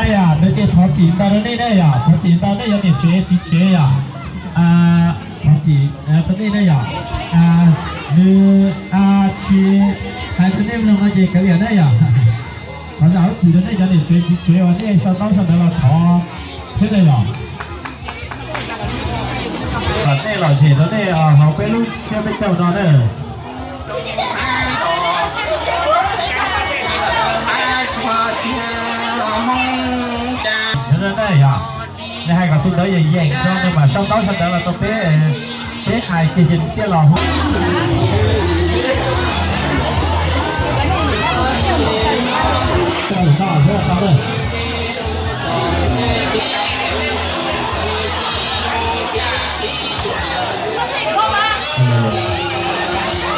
Nws ces thov txim ntau rau nej na yom, thov txim ntau nej cov niam tsev txiv tsev yom. Thov txim rau nej na yom. Nws tsis hais rau nej mloog no ces kav liam na yom. Thov zam lub txim rau nej cov niam tsev txiv tsev uas nej sau ntaub sau ntawv los thov thiab na yom. Kom nej lom zem rau nej hauv peb lub siab peb caug no na. Yog nej hais kom tus ntawd yeem yeem tso nws mam sau ntaub sau ntawv los rau peb, peb hais kiag ces nws thiaj los hu.